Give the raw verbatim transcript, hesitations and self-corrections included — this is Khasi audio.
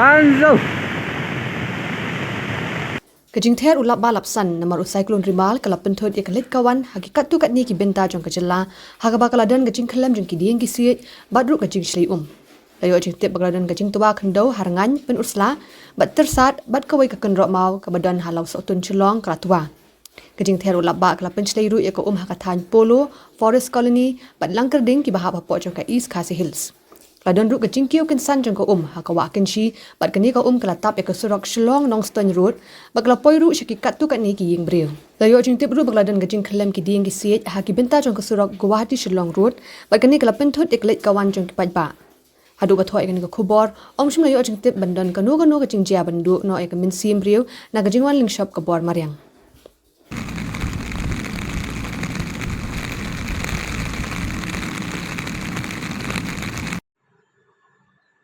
Ka jingther u lapbah lapsan namar u Cyclone Remal ka la pynthut ïa ka leit ka wan ha ki katto katne ki bynta jong ka jylla, ha kaba ka la don ka jingkhyllem jong ki dieng ki siej bad ruh ka jingshlei um. La ïoh jingtip ba ka la don ka jingtwa khyndew ha Rngaiñ, Pynursla bad Tyrsad bad kawei ka kynroh maw kaba don ha Lawsohtun, Shillong ka la twa. Ka jingther u lapbah ka la pynshlei ruh ïa ka um ha ka thaiñ Polo, Forest Colony bad Langkyrding kiba hap hapoh jong ka East Khasi Hills. Ka la don ruh ka jingkiew kynsan jong ka um ha ka Wah Kynshi bad kane ka um ka la tap ïa ka surok Shillong Nongstoiñ Road bad ka la poi ruh sha ki katto katne ki ïing briew. La ïoh jingtip ruh ba ka la don ka jingkhyllem ki dieng ki siej ha ki bynta jong ka surok Guwahati Shillong Road bad kane ka la pynthut ïa ka leit ka wan jong ki paidbah. Haduh ba thoh ïa kane ka khubor, ym shym la ïoh jingtip ban don kano kano ka jingjia ban duh noh ïa ka mynsiem briew na ka jingwan lyngshop ka bor mariang.